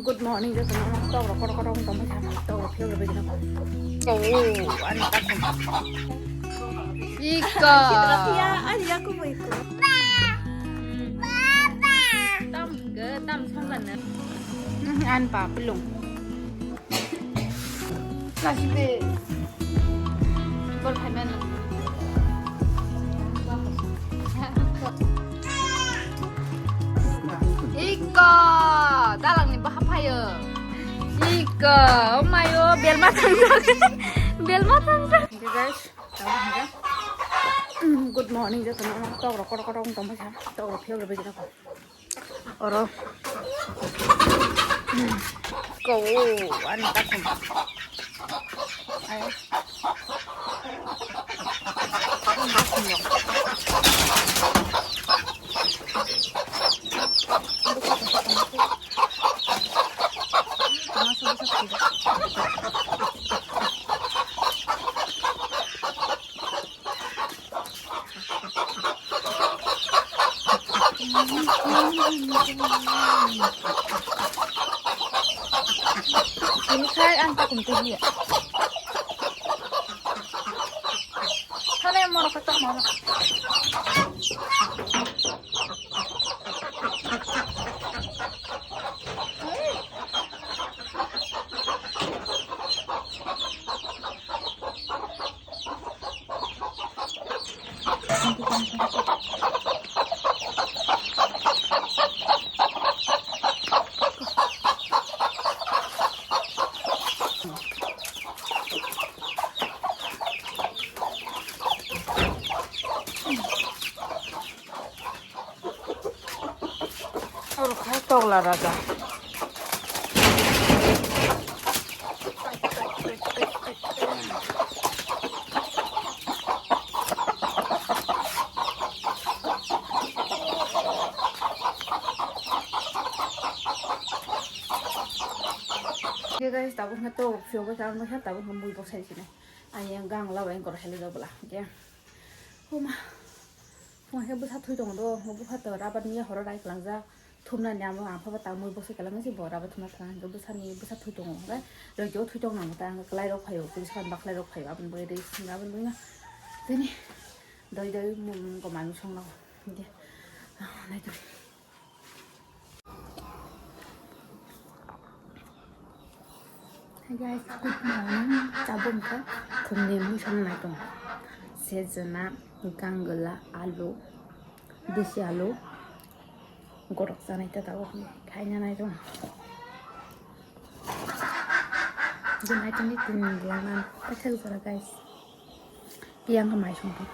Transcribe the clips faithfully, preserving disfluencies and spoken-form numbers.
Good morning, jotono. Tok rok kotor kotor wng tongma kha. Tok rok phiyok rwbaikhe no. Oh, ani takhum. Iko. Ya, ani yakumo iko. Tam ge, tam songkha na. Hmm, ani pa pelung. Nasi be. Bol phai mano. Iko, dalangni baha phaio. Iko, oh my, oh, belma thangjak. Belma thangjak. Okay, guys, tabuk hwnjak. Good morning, jotono. Tok rok kotor kotor wng tongma kha. Tok rok phiyok rwbaikhe no. Oro. Ko, ani takhum. Ayo. Ini khai ang takum tu dia. Thane moro kata moro. Oro khai tokla raja. Hey guys, tabuk khe to phiyok bai kha, tabuk khe mui bok sai sinai. Ani yang gang la bai gor heli do bla. Homa. Phung khe bwsa thui tongo do, bwsa to rabar ni horo rai kwlangjak. Thumna ni amo ang pha ta mui bwsa kwlangwi si bo rabar thumna thang hwnkhe bwsa ni bwsa thui tongo hwnkhe roi twi tong nang ta hwnkhe kwlai rok phaio, police khan baklai rok phaio, aboni bagwi rei swngo aboni bagwi no tini doi doi mung ko manwi song nang hwnkhe nai tong. Hi guys, good morning. Tabuk khe thumni mui song nai tong. Sejna, gangla, alu, desi alu, gorok chanai ta tabuk khaina nai tong. Jemai tini tin lang paithak jora guys. Yang khe mai songkha.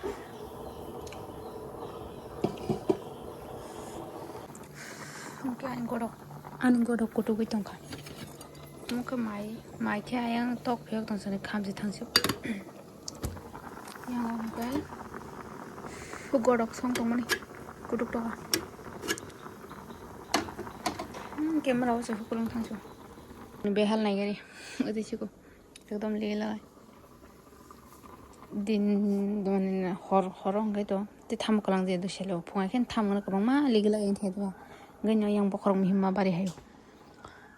Hwnkhe ani godok, ani godok kutukgwi tongkha. Hwnkhe mai, mai khe ayang tok phiyok tong sani khamchi thangsi. Yang hwnkhe godok song tongmani kutuk tokha. Hmm, camera o se hukulung thangsi. Behal naigari, odi siko. Ekdom lila. Din, mane, hor, horo hwnkhe to, tei tamo kwlang je duselo. Phung hai khe tamo no kwbangma ligila yang thai do. Hwnkhe no yang bokhorok mihimma bari hayo.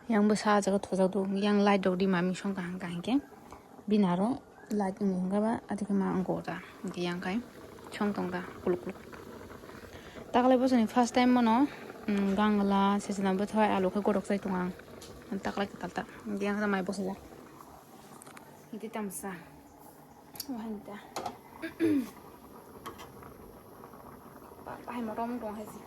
Yang bwsa ah jaga thojak do. Yang light rok ri ma ming song kaham kaham khe. Bini aro light wng hwnkhe ba ati khe ma wng kok da. Hwnkhe yang khai song tong da kuluk kuluk. Taklai bosoni first time mono, um, gangla, sejna bwthai, alu khe gorok chai tong ang. Taklai kwtal ta. Hwnkhe yang khe mai bosajak. Hiti tamsa. Wahai ta. Ba-, bahai motom tong hai si.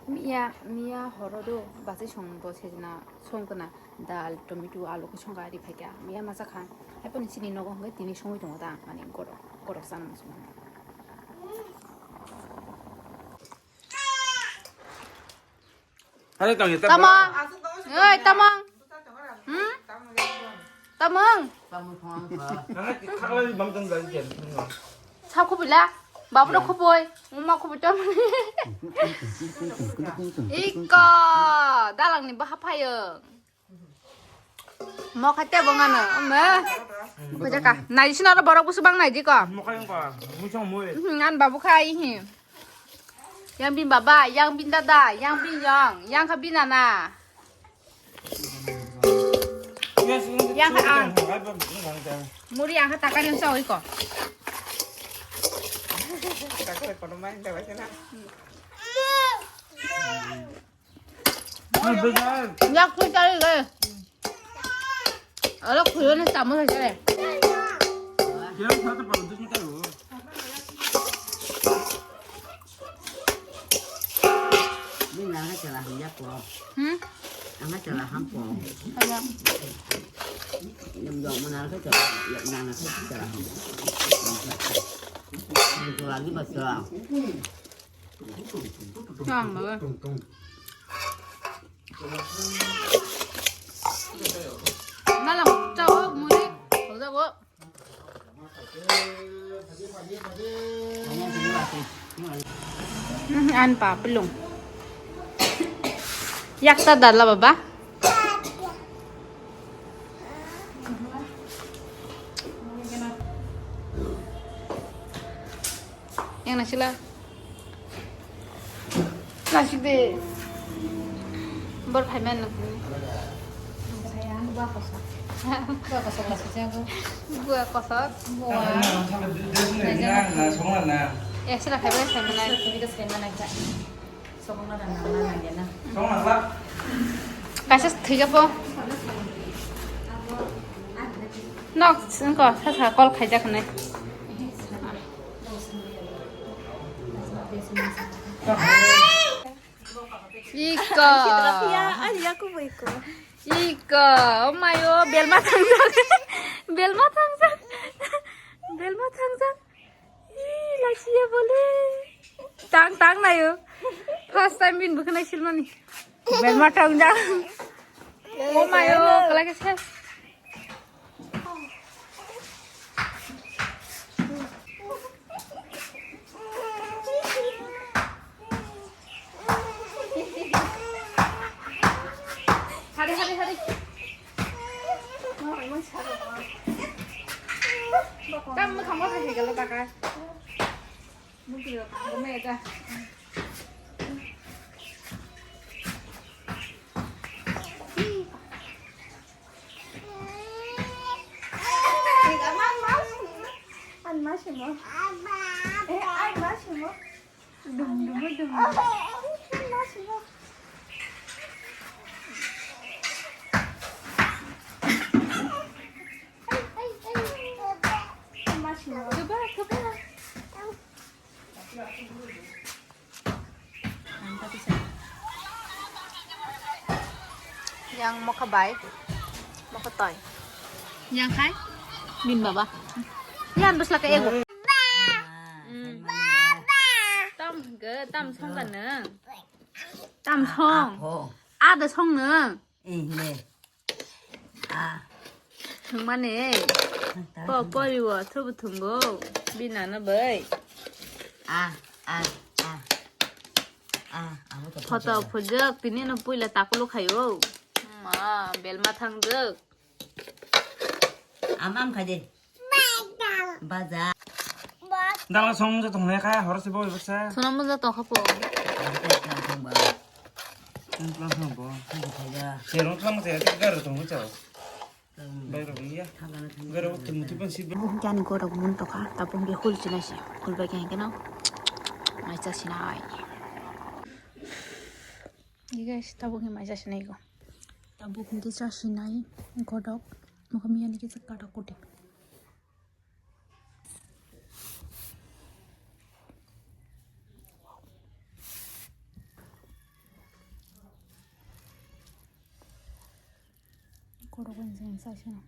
Miya, miya horo do, basi song do sejna, song kana dal, tomato, alu khe song kha ri phai kha. Miya masa kha. Hai poni chini nogo hwnkhe tini songwi tongo ta, mane gorok, gorok chana muchung. Are tong ya, Tamo. Oi, Tamang. Hmm? Tamang. Nana ki khakla ni bang tong dari jen. Sa khubui la. Babu da khubui. Mama khubui tam. Iko, dalang ni baha phayo. Mo kha tebo ngano, ome. Bujaka. Nai sino ro borok busu bang nai di ko. Mo kha yang pa. Mo chong mo e. Hmm, an babu kha ai hi. Yang bin baba, yang bin dada, yang bin yong, yang kha bin nana. Yang kha ang. Muri yang kha takar yang sawi ko. Yak kui chari ge. Aro khuyo na chamo hai chare. Ni nang ha chala ham yak ko. Hmm? Ang ha chala ham ko. Ayo. Yam yam mana ha chala, yam nang ha chala ham. Ni ko lagi ba chala. Chang ba. Nalang chao muri. Ko da ko. An pa pelung. Yak ta dala baba. Yang nasila. Nasik de. Bor phai man nang. Bua kosok. Bua kosok. Bua. Eh, sila khai bai khai manai. Kaisa thwiga po. Nok singko sa sa call khaijak nai. Iko. Iko. Oh my, oh, belma thangjak. Belma thangjak. Belma thangjak. Ih, lachiya bole. Tang, tang nayo. First time bini bwkha naisilmani. Belma thangjak. Oh my, oh, kalai khe ses. Hari, hari, hari. Tam mwkhang bo hai galo taka. Mukti rok bo mai ta. An ma simo. Eh, an ma simo. Dum, dum, dum. Yang mokha bai, mokha toi. Yang khai? Min baba. Yan bwsla ka ego. Tam hwnkhe, tam songkha nang. Tam song. Ada song nang. Thwngmani. Po poriwo, thwbo thwngo. Binano bai. Photo phujak, tini no puila takulu khayo. Ma, belma thangjak. Amam khaje. Baja. Dala song ja tong le kha, hor se bo basa. Sona mo ja tong kha po. Plus no bo. Serong tlang se gar tong cha. Bai ro ya. Gar tong tu pan si. Jani gorok mun to kha, tapung ke hul china si. Hul bai khe keno. Mai cha sinai. Guys, tabuk ni mai cha sinai go. Tabuk ni cha sinai godok. Mokha miya ni kisa kata kuti. Koro ko jeng sa sino.